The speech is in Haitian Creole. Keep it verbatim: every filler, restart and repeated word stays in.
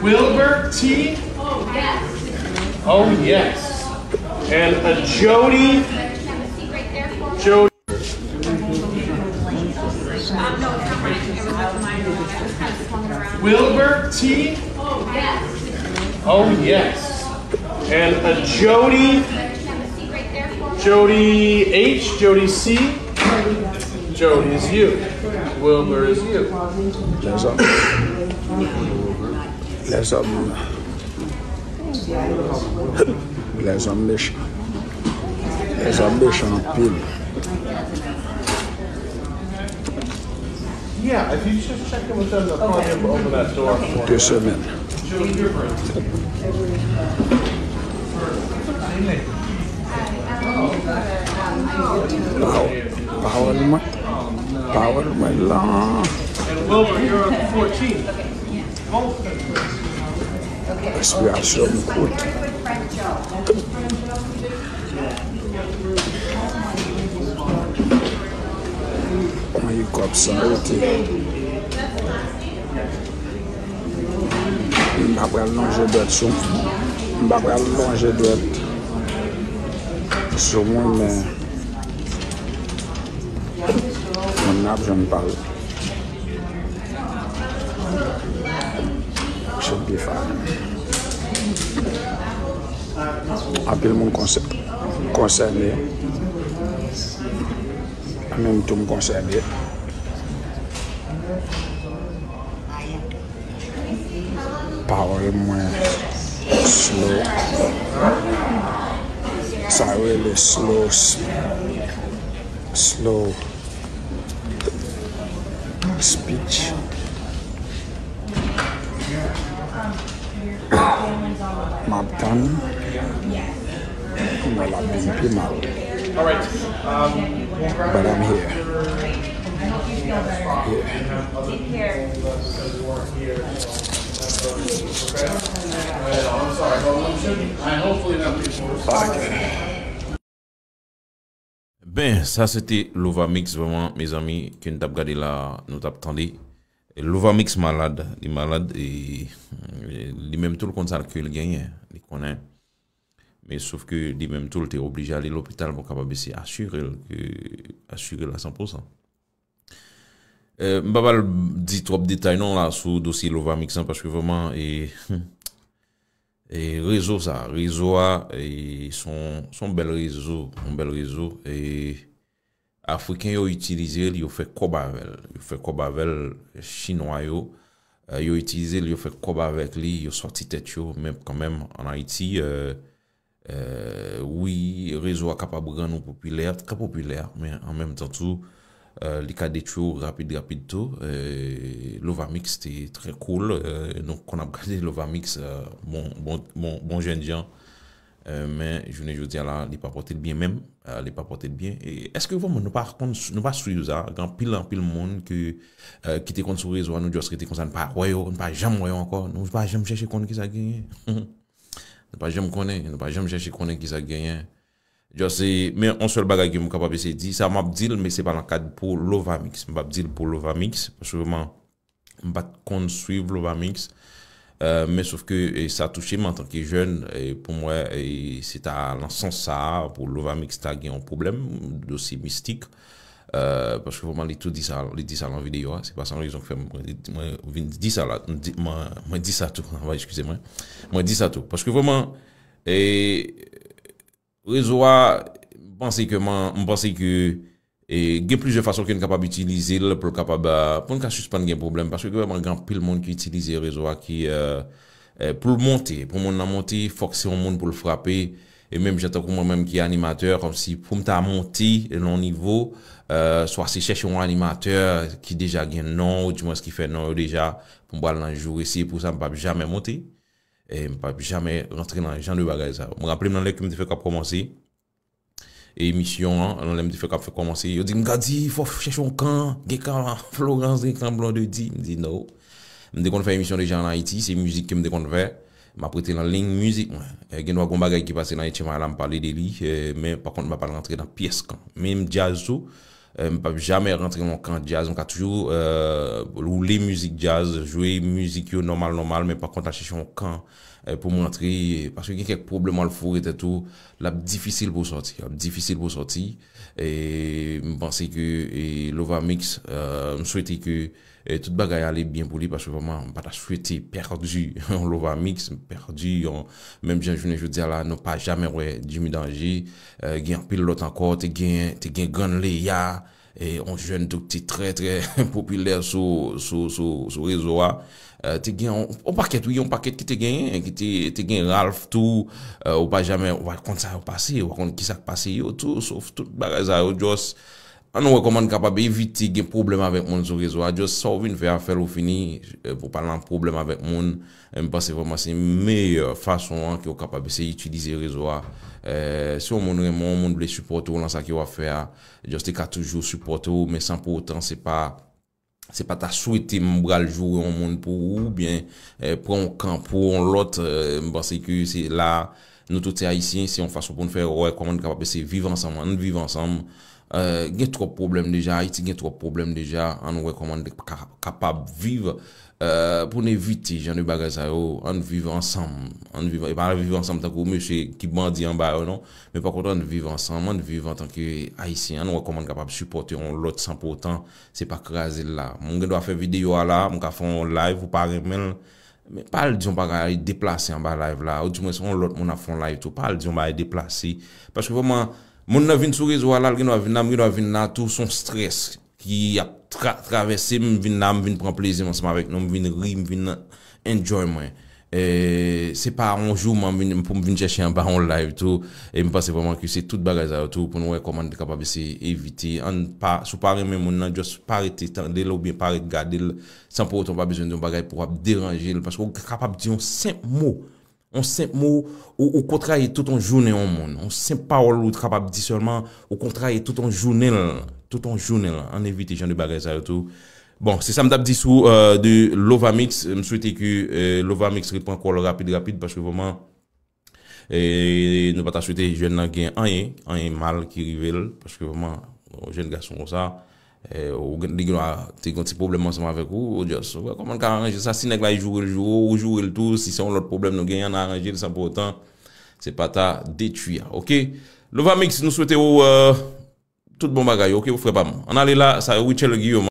Wilbur T. Oh, yes. And a Jody. Jody. Wilbur T. Oh, yes. And a Jody. Jody H. Jody C. Jody is you. Wilbur is you. Lèzòm. Lèzòm. Lèzòm mechan. Lèzòm mechan anpil. Yeah, if you just check in with them, they'll probably be able to open that door for you. De semèn. Wow. Pawòl mwen. Pawòl mwen lan. And Wilbur, you're up fourteen. Respirasyon m kout. Mwen kòb sa rete. M pa pral lonje dwèt sou. M pa pral lonje dwèt sou moun, men moun nan ap jwenn pa l. Chèf de fanmi. Anpil moun konsè-, konsène. Menm tou m konsène. Pawòl mwen slow. Sa yo rele slow, slow speech. M ap tann. Mwen la vin pi mal. But I'm here. Yeah. Ben, sa se te Lovamix, vrèman, mezanmi, ke n t ap gade la, nou t ap tande. Lovamix malad, li malad, e, li menm tou l konn sa ke l genyen, li konnen. Men sof ke li menm tou l te oblije ale lopital pou kapab eseye asire l ke, asire l a san pou san. E, m pa pral di twòp detay non la sou dosye Lovamix lan, paske vrèman, e, e rezo sa, rezo a, e, se yon, se yon bèl rezo, yon bèl rezo, e Afriken yo itilize l, yo fè kòb avè l. Yo fè kòb avè l, Chinwa yo, e, yo itilize l, yo fè kòb avèk li, yo sòti tèt yo, men kanmenm, ann Ayiti, e, e, wi, rezo a kapab rann ou popilè, trè popilè, men an menm tan tou, e, li ka detwi w rapid, rapid tou. E, Lovamix te trè cool, e, nou konn ap gade Lovamix, e, bon, bon, bon, bon jènjan. E, men, jounen jodi a la, li pa pote l byen menm. E, li pa pote l byen. E èske vrèman nou pa konn, nou pa swiv sa? Gen anpil, anpil moun ke, e, ki te konn sou rezo a, nou just rete konsa, nou pa wè yo, nou pa janm wè yo ankò. Nou pa janm chèche konn ki sa k genyen. Nou pa janm konnen, nou pa janm chèche konnen ki sa k genyen. Just, e, men yon sèl bagay ke m kapab eseye di, sa m ap di l, men se pa nan kad pou Lovamix. M p ap di l pou Lovamix, paske vrèman, m pa t konn swiv Lovamix. E, men sof ke, e, sa touche m antanke jèn, e, pou m wè, e, se ta nan sans sa a, pou Lovamix ta gen yon pwoblèm, dosye mistik. E, paske vrèman, li tou di sa, li di sa nan videyo a. Se pa san rezon k fè mwen, mwen vin di sa la. Mwen di, mwen, mwen di sa tou. Anvan, eskize mwen. Mwen di sa tou. Paske vrèman, e, rezo a, m panse ke man, m panse ke, e, gen plizyè fason ke n kapab itilize l pou l kapab, e, pou n ka sispann gen pwoblèm. Paske vrèman, gen anpil moun ki itilize rezo a ki, e, e, pou l monte, pou moun nan monte, fòk se yon moun pou l frape. E menm jan tankou mwen menm ki animatè, kòmsi pou m ta monte nan yon nivo, e, swa se chèche yon animatè ki deja gen non, ou dimwens ki fè non yo deja, pou m pral nan joure, se pou sa m p ap jamè monte. E m p ap jamè rantre nan jan de bagay sa yo. Mwen raple m nan lè ke m te fèk ap kòmanse emisyon an, nan lè m te fèk ap fè kòmanse, yo di m, "Gady, fò w chèche yon kan, gen kan Florence, gen kan Blondedy." M di, "No." M te konn fè emisyon deja ann Ayiti, se mizik ke m te konn fè. M ap rete nan liy mizik mwen. E, gen dwa gon bagay ki pase nan H M I la, m pale de li, e, men pa kont, m pa pral rantre nan pyès kan. Menm djaz tou, Euh, m p ap jamè rantre nan yon kan djaz. M ka toujou euh, woule mizik djaz, jwe mizik yo nòmal nòmal, men pa kont al chèche yon kan euh, pou m rantre, paske gen kèk pwoblèm al foure tèt ou, l ap difisil pou w sòti, l ap difisil pou w sòti. E m panse ke e Lovamix, euh, m swete ke e tout bagay ale byen pou li, paske vrèman m pa ta swete pèdi yon Lovamix, pèdi yon, menm jan jounen jodi a la, nou pa jamè wè Jimmy Danger, euh, gen anpil lòt ankò, te gen, te gen Grann Leya, e yon jèn tou ki te trè trè popilè sou, sou, sou, sou rezo a. Euh, te gen yon, yon pakèt, wi, yon pakèt ki te genyen, ki te, te gen Ralph tou, euh, ou pa jamè, ou pa konn sa yo pase, ou pa konn kisa k pase yo tou, sof tout bagay sa yo, just, ann wè kòman n kapab evite gen pwoblèm avèk moun sou rezo a, just sa w vin fè a, fè l ou fini, euh, pou pa nan pwoblèm avèk moun. Euh, m panse vrèman se meyè fason an ke w kapab eseye itilize rezo a. Euh, si yon moun renmen w, yon moun vle sipòte w nan sa ke w ap fè a, just li ka toujou sipòte w, men san pou otan se pa, se pa ta swete m pral joure yon moun pou ou, oubyen eh, pran yon kan pou yon lòt. Eh, m panse ke se la, nou tout se Ayisyen, se yon fason pou n fè wè kòman n kapab eseye viv ansanm, ann viv ansanm. Eh, gen twòp pwoblèm deja, Ayiti gen twòp pwoblèm deja, ann wè kòman n ka, kapab viv eh, pou n evite jan de bagay sa yo, ann viv ansanm, ann viv, e pa viv ansanm tankou mesye ki bandi anba yo non, men pa kont ann viv ansanm, ann viv antanke Ayisyen, ann wè kòman n kapab sipòte yon lòt san pou otan se pa kraze l la. Mwen gen dwa fè videyo a la, mwen ka fè yon live, ou pa renmen l, men pa al di yon bagay deplase anba live la, ou di mwen se yon lòt moun ap fè yon live tou, pa al di yon bagay deplase. Paske vrèman, moun nan vin sou rezo a la, l gen dwa vin la, m gen dwa vin la tou, se yon strès ki ap tra, travèse m, m vin la, m vin pran plezi m ansanm avèk nou, m vin ri, m vin enjoy mwen. E, se pa yon jou m vin, pou m vin chèche anba yon live tou. E m panse vrèman ke se tout bagay sa yo tou pou nou wè kòman n te kapab eseye evite. Ann pa, si w pa renmen moun nan, just pa rete tande l oubyen pa ret gade l, san pou otan w pa bezwen di yon bagay pou w ap deranje l. Paske w kapab di yon senp mo. Yon senp mo, ou, ou kontraye tout yon jounen yon moun. Yon senp pawòl ou kapab di sèlman, ou kontraye tout yon jounen l. Tout yon jounen l. Ann evite jan de bagay sa yo tou. Bon, se sa m t ap di sou euh, de Lovamix. M swete ke euh, Lovamix repran kò l rapid rapid, paske vrèman, e, nou pa ta swete jèn nan gen anyen, anyen mal ki rive l, paske vrèman, yon jèn gason konsa, eh, ou gen, li gen dwa te gen yon ti pwoblèm ansanm avèk ou, ou just, ou wè kòman n ka aranje sa, si nèg la joure l, joure w, ou joure l tou, si se yon lòt pwoblèm nou genyen, ann aranje l san pou otan se pa ta detwi a, oke? Lovamix, nou swete w euh, tout bon bagay, oke, frè pa m? Ann ale la, sa Richel Guillaume.